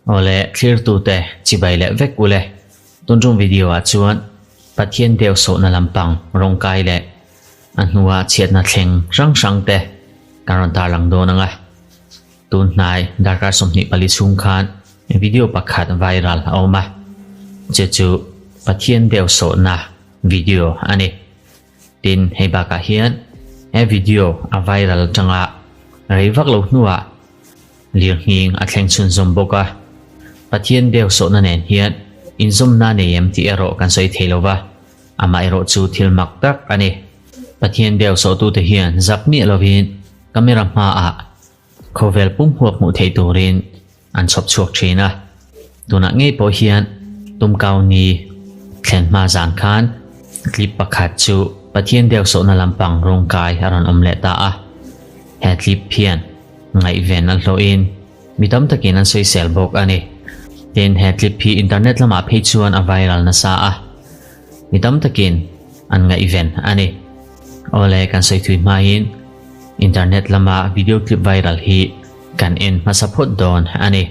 Awle thlirtute chibai leh vek ule. Tun tum video ah chuan Pathian deu sawhna lampang rawngkai leh a hnua chhiatna thleng hrang hrang te kan rawn tarlang dawn ang a. Tun hnai darkar 24 chhung khan video pakhat viral a awm a, chu chu Pathian deu sawhna video a ni. Tin, hei bakah hian he video a viral atanga rei vak lo hnuah lirnghing a thleng chhunzawm bawk a. Pathian deu sawhna nen hian inzawmna nei em tih erawh kan sawi thei lo va, amaherawh chu thil mak tak a ni. Pathian deu sawhtute hian zak miah lovin camera hmaah khawvel pum huap hmuh theih turin an chhawp chhuak thin a. Tunah ngei pawh hian Tumkau ni thlen hma zan khan clip pakhat chu Pathian deu sawhna lampang rawngkai a rawn awm leh ta a. He clip hian ngaihven a hlawhin mi tam takin an sawisel bawk a ni. Tin, he clip hi internet lamah phei chuan a viral nasa a, mi tam takin an ngaihven a ni. Awle kan sawi thui hmain internet lama video clip viral hi kan en hmasa phawt dawn a ni.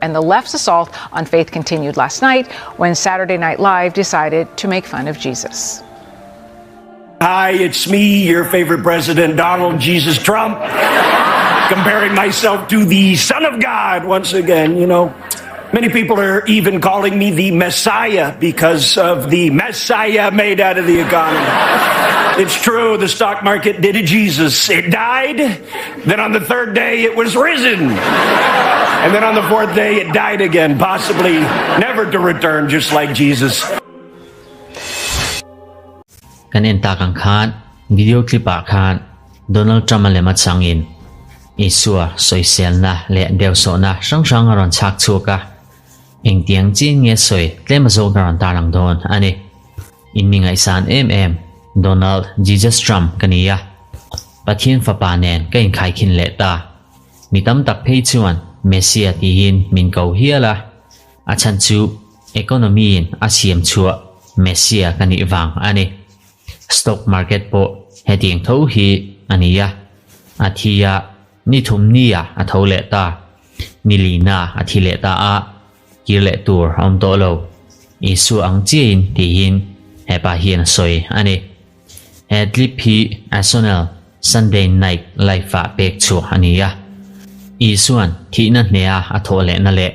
And the left's assault on faith continued last night when Saturday Night Live decided to make fun of Jesus. Hi, it's me, your favorite president, Donald Jesus Trump, comparing myself to the Son of God once again. You know, many people are even calling me the Messiah because of the Messiah made out of the economy. It's true, the stock market did a Jesus. It died, then on the third day, it was risen. And then on the fourth day, it died again, possibly never to return, just like Jesus. Kan en tak ang khan video clip ah khan Donald Trump a lem atangin Isua sawiselna leh deusawhna hrang hrang a rawn chhak chhuak a, engtiang chin nge sawi tlem a zawk a rawn tarlang dawn a ni. In mi ngaihsan em em Donald Jesus Trump ka ni a, Pathian fapa nen ka inkhaikhin leh ta. Mi tam tak phei chuan Messiah tiin min ko hial a, a chhan chu economy in a siam chhuah Messiah ka nih vang a ni. Stock market pawh hetiang tho hi a ni a, a thi a, ni thum ni ah a tho leh ta, ni lina a thi leh ta a, kir leh tur a awm tawh lo. Isua ang chiahin tiin hepa hian a sawi a ni. He clip hi SNL Sunday Night Live ah pek chhuah a ni a. Isua'n thihna hneha a thawh lehna leh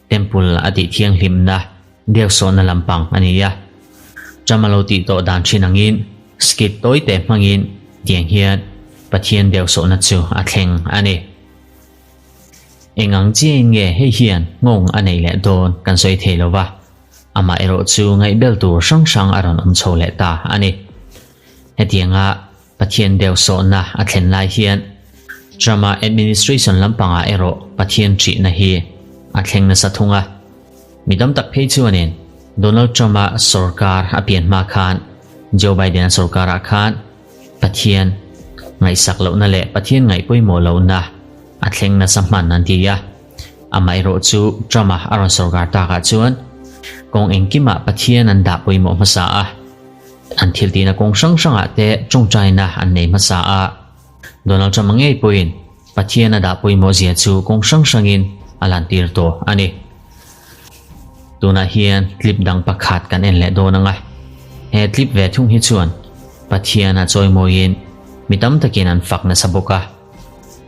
Temple a tih thianghlimna deusawhna lampang a ni a. Trump a lo tih tawh dan thin angin skit tawi te hmangin tiang hian Pathian deusawhna chu a thleng a ni. Eng ang chiain nge hei hian nghawng a neih leh dawn kan sawi thei lo va, amah erawh chu ngaihbel tur hrang hrang a rawn awm chho leh ta a ni. Hetianga Pathian deusawhna a thlen lai hian Trump-a administration lampangah erawh Pathian ṭihna hi a thleng nasa thung a. Mi tam tak phei chuanin Donald Trump-a sorkar a pian hma khan Joe Biden-a sorkarah khan Pathian ngaihsak lohna leh Pathian ngaih pawimawh lohna a thleng nasa hman an ti a. Amaherawh chu Trump-a a rawn sorkar takah chuan kawng engkimah Pathian an dah pawimawh hmasa a. An thil tihna kawng hrang hrangah te tawngtaina an nei hmasa a. Donald Trump-a ngei pawhin Pathian a dah pawimawh zia chu kawng hrang hrangin a lantir tawh a ni. Tunah hian clip dang pakhat kan en leh dawn ang a. He clip ve thung hi chuan Pathian a chawimawiin mi tam takin an fak nasa bawk a.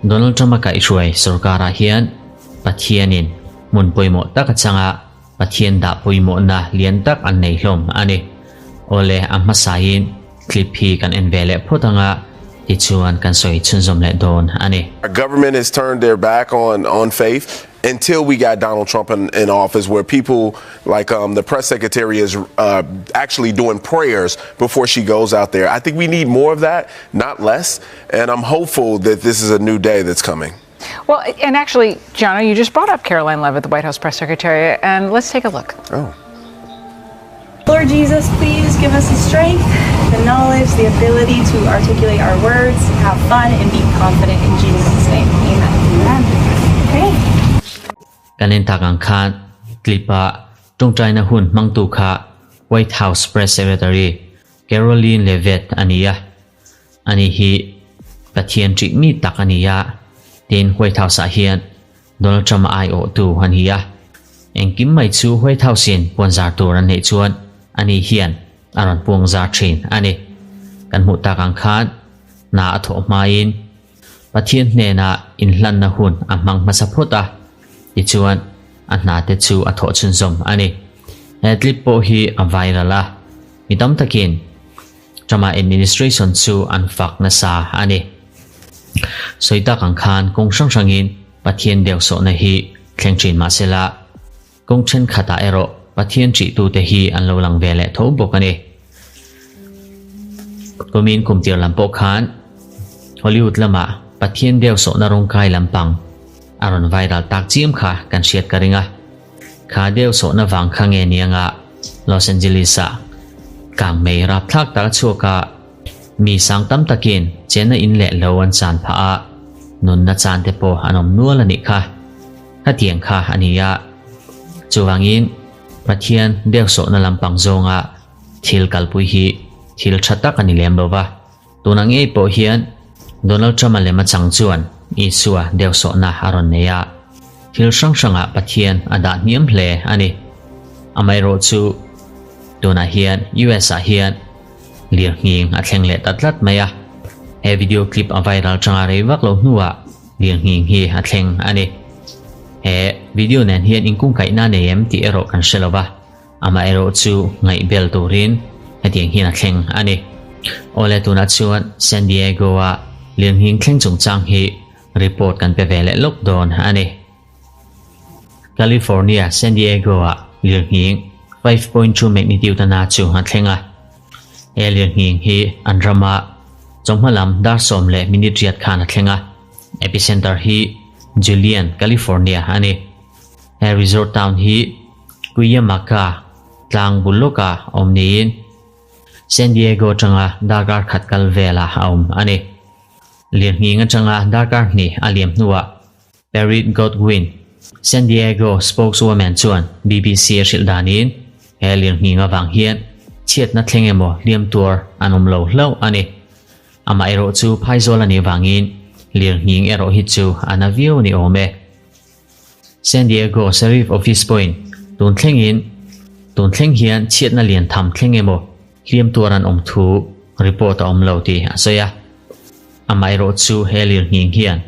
Donald Trump-a kaihhruai sorkarah hian Pathianin hmun pawimawh tak a chang a, Pathian dah pawimawhna lian tak an nei hlawm a ni. Awle, a hmasain clip hi kan en ve leh phawt ang a, tichuan kan sawi chhunzawm leh dawn a ni. Our government has turned their back on on faith until we got Donald Trump in, in office, where people like um, the press secretary is uh, actually doing prayers before she goes out there. I think we need more of that, not less. And I'm hopeful that this is a new day that's coming. Well, and actually, Gianno, you just brought up Karoline Leavitt, the White House press secretary, and let's take a look. Oh. Lord Jesus, please give us the strength, the knowledge, the ability to articulate our words, have fun, and be confident in Jesus' name. Amen. Amen. Okay. Kan en tak ang khan clip-a tawngtaina hun hmangtu kha White House Press Secretary Karoline Leavitt a ni a. Ani hi. Pathian ṭih mi tak a ni a, tin White House-ah hian Donald Trump-a aiawhtu a ni a. Engkim mai chu White House-in puanzar tur an neih chuan ani hian a rawn puangzar ṭhin a ni. Kan hmuh tak ang khan hna a thawh hmain Pathian hnenah inhlanna hun a hmang hmasa phawt a, tichuan a hna te chu a thawh chhunzawm a ni. He clip pawh hi a viral a, mi tam takin Trump-a administration chu an fak nasa a ni. Sawi tak ang khan kawng hrang hrangin Pathian deusawhna hi thleng thin mah sela, kawng thenkhatah erawh Pathian ṭihtute hi an lo lang ve leh tho bawk a ni. Kumin kumtir lam pawh khan Hollywood lamah Pathian deusawhna rawngkai lampang a rawn viral tak chiam kha kan hriat ka ring a. Kha deuh sawhna vang kha nge nianga Los Angeles-ah kangmei rapthlak tak a chhuak a, mi sang tam takin chenna in leh lo an chan phah a, nunna chan te pawh an awm nual a nih kha. Khatiang kha a ni a. Chuvangin Pathian deuh sawhna lampang zawnga thil kalpui hi thil tha tak a ni lem lo va. Tuna ngei pawh hian Donald Trump-a lem a chang chuan Isua deusawhna a rawn nei a, thil hrang hrangah Pathian a dah hniam hle a ni. Amaherawhchu, tunah hian US-ah hian lirnghing a thleng leh ta tlat mai a, he video clip a viral changa rei vak lo hnuah lirnghing hi a thleng a ni. He video nen hian inkungkaihna nei em tih erawh kan hre lo va. Amaherawhchu ngaihbel turin hetiang hian a thleng a ni. Awle tunah chuan San Diego-a lirnghing thleng chungchang hi report kan pe ve leh lawk dawn a ni. California San Diego-a lirnghing 5.2 magnitude na chu a thleng a. He lirnghing hi an rama chawhma lam dar sawm leh minute riat khan a thleng a. Epicenter hi Julian, California a ni. He resort town hi Cuyamaca tlang bul lawkah awm niin San Diego atanga darkar khat kal velah a awm a ni. Lirnghing atanga darkar hnih a liam hnuah Perit Godwin, San Diego spokeswoman chuan BBC a hrilh danin he lirnghing avang hian chhiatna thleng emaw hliam tuar an awm lo hlauh a ni. Amaherawh chu phaizawl a nih vangin lirnghing erawh hi chu a na viau a ni awm e. San Diego Sheriff Office pawhin tun thlengin tun thleng hian chhiatna lian tham thleng emaw hliam tuar an awm thu report a awm lo tih a sawi a. Amaherawh chu he lirnghing hian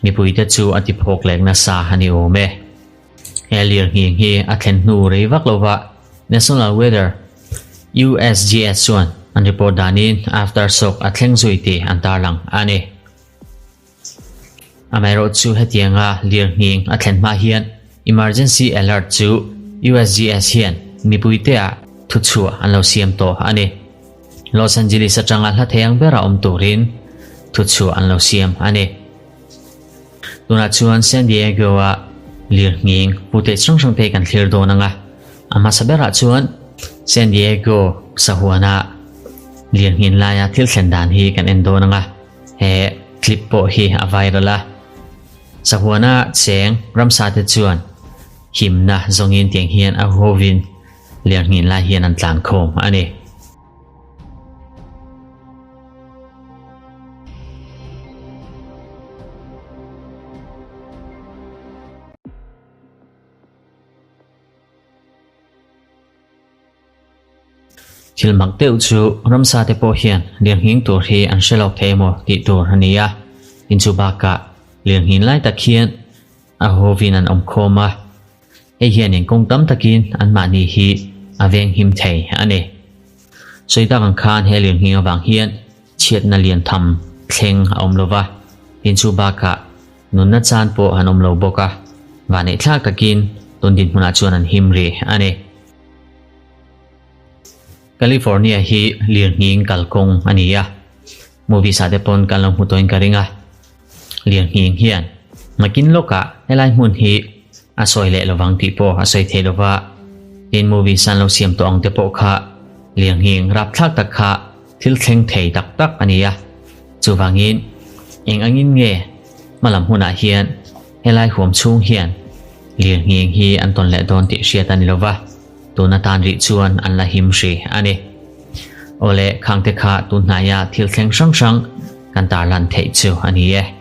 mipuite chu a ti phawk lek nasa a ni awm e. He lirnghing hi a thlen hnu rei vak lova National Weather USGS chuan an report danin aftershock a thleng zui tih an tarlang a ni. Amaherawhchu hetianga lirnghing a thlen hma hian emergency alert chu USGS hian mipuiteah thuchhuah an lo siam tawh a ni. Los Angeles atanga hla thei ang bera awm turin thuchhuah an lo siam a ni. Tunah chuan San Diego-a lirnghing footage hrang hrang te kan thlir dawn ang a, a hmasa berah chuan San Diego sahuana lirnghin laia thil thlen dan hi kan en dawn ang a. He clip pawh hi a viral a, sahuana cheng ramsa te chuan himna zawngin tiang hian a hovin lirnghin lai hian an tlan khawm a ni. Thil mak deuh chu ramsa te pawh hian lirnghing tur hi an hre lawk thei emaw tih tur a ni a, tin chu bakah lirnghin lai tak hian a hovin an awm khawm a, hei hianin kawng tam takin anmahni hi a venghim thei a ni. Sawi tak ang khan he lirnghing avang hian chhiatna lian tham thleng a awm lova, tin chu bakah Nunna chan pawh an awm lo bawk a, vaneihthlak takin tun dinhmunah chuan an him rih a ni. California hi lirnghing kalkawng a ni a, movies ah te pawn kan lo hmu tawhin ka ring a, lirnghing hian nakin lawkah helai hmun hi a sawi leh lovang tih pawh a sawi thei lova, tin movies an lo siam tawh ang te pawh kha lirnghing rapthlak tak kha Thil thleng thei tak tak a ni a, chuvangin eng angin nge hmalam hunah hian helai huam chhung hian lirnghing hi an tawn leh dawn tih hriat a ni lova, tun atan rih chuan an la him hri a ni. Awle, khangte kha tun hnaia thil thleng hrang hrang. kan tarlan theih chu a ni e.